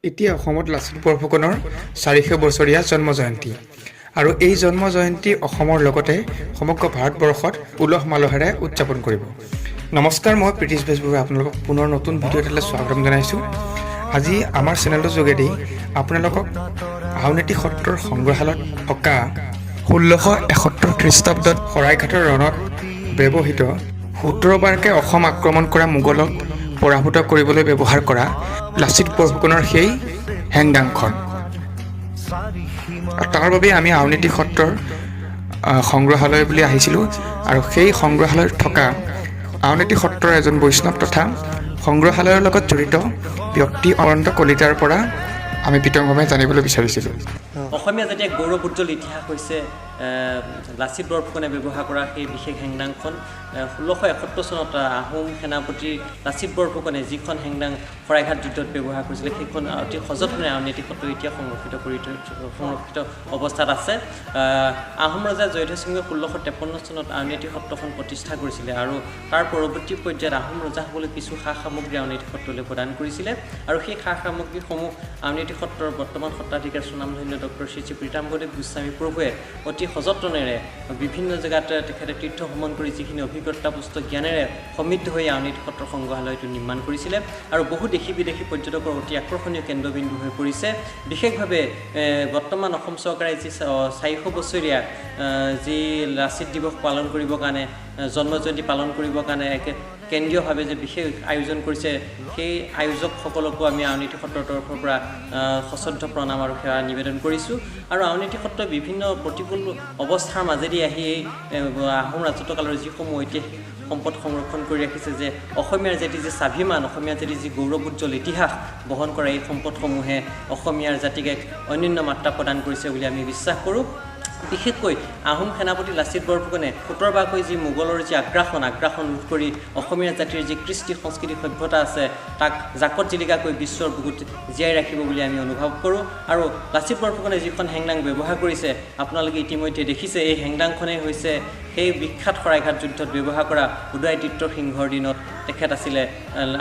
এতিয়া অসমত লাচিত বৰফুকনৰ 400 বছৰীয়া জন্ম জয়ন্তী আৰু এই জন্ম জয়ন্তী অসমৰ লগতে সমগ্ৰ ভাৰতবৰ্ষত উলহ মালহেৰে উদযাপন কৰিব। নমস্কাৰ, মই প্ৰীতিশ বেজবৰুৱাই আপোনালোকক পুনৰ নতুন ভিডিঅ' এটালৈ স্বাগতম জনাইছোঁ। আজি আমাৰ চেনেলটোৰ যোগেদি আপোনালোকক আউনীআটী সত্ৰৰ সংগ্ৰহালয়ত থকা 1671 খ্ৰীষ্টাব্দত শৰাইঘাটৰ ৰণত ব্যৱহৃত, 17বাৰকৈ অসম আক্ৰমণ কৰা মোগলক পৰাভূত কৰিবলৈ ব্যৱহাৰ কৰা লাচিত বৰফুকনৰ সেই হেংদাংখন আৰু তাৰ বাবে আমি আউনীআটী সত্ৰৰ সংগ্ৰহালয় বুলি আহিছিলোঁ আৰু সেই সংগ্ৰহালয়ত থকা আউনীআটী সত্ৰৰ এজন বৈষ্ণৱ তথা সংগ্ৰহালয়ৰ লগত জড়িত ব্যক্তি অনন্ত কলিতাৰ পৰা আমি বিতংভাৱে জানিবলৈ বিচাৰিছিলোঁ। অসমীয়া জাতিৰ এক গৌৰৱ উজ্জ্বল ইতিহাস হৈছে লাচিত বৰফুকনে ব্যৱহাৰ কৰা সেই বিশেষ হেংদাংখন। 1671 চনত আহোম সেনাপতি লাচিত বৰফুকনে যিখন হেংদাং শৰাইঘাট যুদ্ধত ব্যৱহাৰ কৰিছিলে, সেইখন অতি সযত্নে আউনীআটী সত্ৰ এতিয়া সংৰক্ষিত কৰি থৈ সংৰক্ষিত অৱস্থাত আছে। আহোম ৰজা জয়ধ্বজ সিংহই 1653 চনত আউনীআটী সত্ৰখন প্ৰতিষ্ঠা কৰিছিলে আৰু তাৰ পৰৱৰ্তী পৰ্যায়ত আহোম ৰজাসকলে কিছু সা সামগ্ৰী আউনীআটী সত্ৰলৈ প্ৰদান কৰিছিলে আৰু সেই সা সামগ্ৰীসমূহ আউনীআটী সত্ৰৰ বৰ্তমান সত্ৰাধিকাৰ সুনামধন্য ডক্টৰ শ্ৰী শ্ৰী পীতাম্বৰদেৱ গোস্বামী প্ৰভুৱে অতি সযতনেৰে বিভিন্ন জেগাত তেখেতে তীৰ্থ ভ্ৰমণ কৰি যিখিনি অভিজ্ঞতাপুষ্ট জ্ঞানেৰে সমৃদ্ধ হৈ আউনীআটী সত্ৰ সংগ্ৰহালয়টো নিৰ্মাণ কৰিছিলে আৰু বহু দেশী বিদেশী পৰ্যটকৰ অতি আকৰ্ষণীয় কেন্দ্ৰবিন্দু হৈ পৰিছে। বিশেষভাৱে বৰ্তমান অসম চৰকাৰে যি 400 বছৰীয়া যি লাচিত দিৱস পালন কৰিবৰ কাৰণে, জন্ম জয়ন্তী পালন কৰিবৰ কাৰণে এক কেন্দ্ৰীয়ভাৱে যে বিশেষ আয়োজন কৰিছে, সেই আয়োজকসকলকো আমি আউনীআটী সত্ৰৰ তৰফৰ পৰা সশ্ৰদ্ধ প্ৰণাম আৰু সেৱা নিবেদন কৰিছোঁ। আৰু আউনীআটী সত্ৰই বিভিন্ন প্ৰতিকূল অৱস্থাৰ মাজেদি আহি এই আহোম ৰাজত্বকালৰ যিসমূহ ঐতিহাসিক সম্পদ সংৰক্ষণ কৰি ৰাখিছে যে অসমীয়াৰ জাতিৰ যি স্বাভিমান, অসমীয়া জাতিৰ যি গৌৰৱ উজ্জ্বল ইতিহাস বহন কৰা এই সম্পদসমূহে অসমীয়াৰ জাতিক এক অনন্য মাত্ৰা প্ৰদান কৰিছে বুলি আমি বিশ্বাস কৰোঁ। বিশেষকৈ আহোম সেনাপতি লাচিত বৰফুকনে 17বাৰকৈ যি মোগলৰ যি আগ্ৰাসন ৰোধ কৰি অসমীয়া জাতিৰ যি কৃষ্টি সংস্কৃতি সভ্যতা আছে, তাক জাকত জিলিকাকৈ বিশ্বৰ বুকুত জীয়াই ৰাখিব বুলি আমি অনুভৱ কৰোঁ। আৰু লাচিত বৰফুকনে যিখন হেংদাং ব্যৱহাৰ কৰিছে, আপোনালোকে ইতিমধ্যে দেখিছে, এই হেংদাংখনেই হৈছে সেই বিখ্যাত শৰাইঘাট যুদ্ধত ব্যৱহাৰ কৰা। উদয়াদিত্য সিংহৰ দিনত তেখেত আছিলে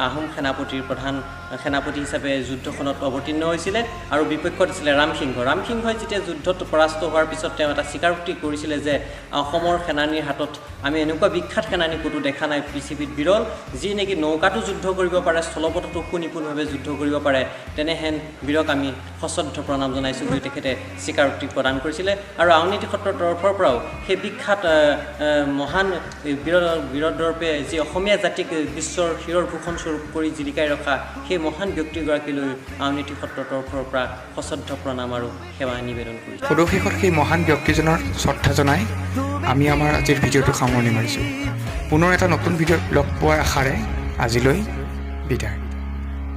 আহোম সেনাপতিৰ প্ৰধান সেনাপতি হিচাপে যুদ্ধখনত অৱতীৰ্ণ হৈছিলে আৰু বিপক্ষত আছিলে ৰামসিংহ। ৰামসিংহই যেতিয়া যুদ্ধত পৰাস্ত হোৱাৰ পিছত তেওঁ এটা স্বীকাৰোক্তি কৰিছিলে যে অসমৰ সেনানীৰ হাতত আমি এনেকুৱা বিখ্যাত সেনানী ক'তো দেখা নাই, পৃথিৱীত বিৰল, যি নেকি নৌকাতো যুদ্ধ কৰিব পাৰে, স্থলপথতো সুনিপুণভাৱে যুদ্ধ কৰিব পাৰে, তেনেহেন বীৰক আমি সশ্ৰদ্ধ প্ৰণাম জনাইছোঁ বুলি তেখেতে স্বীকাৰোক্তি প্ৰদান কৰিছিলে। আৰু আউনীআটী সত্ৰৰ তৰফৰ পৰাও সেই বিখ্যাত মহান বীৰদৰ্পে যি অসমীয়া জাতিক বিশ্বৰ শিৰৰ ভূষণ স্বৰূপ কৰি জিলিকাই ৰখা সেই মহান ব্যক্তিগৰাকীলৈ আউনীআটী সত্ৰৰ তৰফৰ পৰা সশ্ৰদ্ধ প্ৰণাম আৰু সেৱা নিবেদন কৰিছোঁ। সদৌ শেষত সেই মহান ব্যক্তিজনৰ শ্ৰদ্ধা জনাই আমি আমাৰ আজিৰ ভিডিঅ'টো সামৰণি মাৰিছোঁ। পুনৰ এটা নতুন ভিডিঅ'ত লগ পোৱাৰ আশাৰে আজিলৈ বিদায়।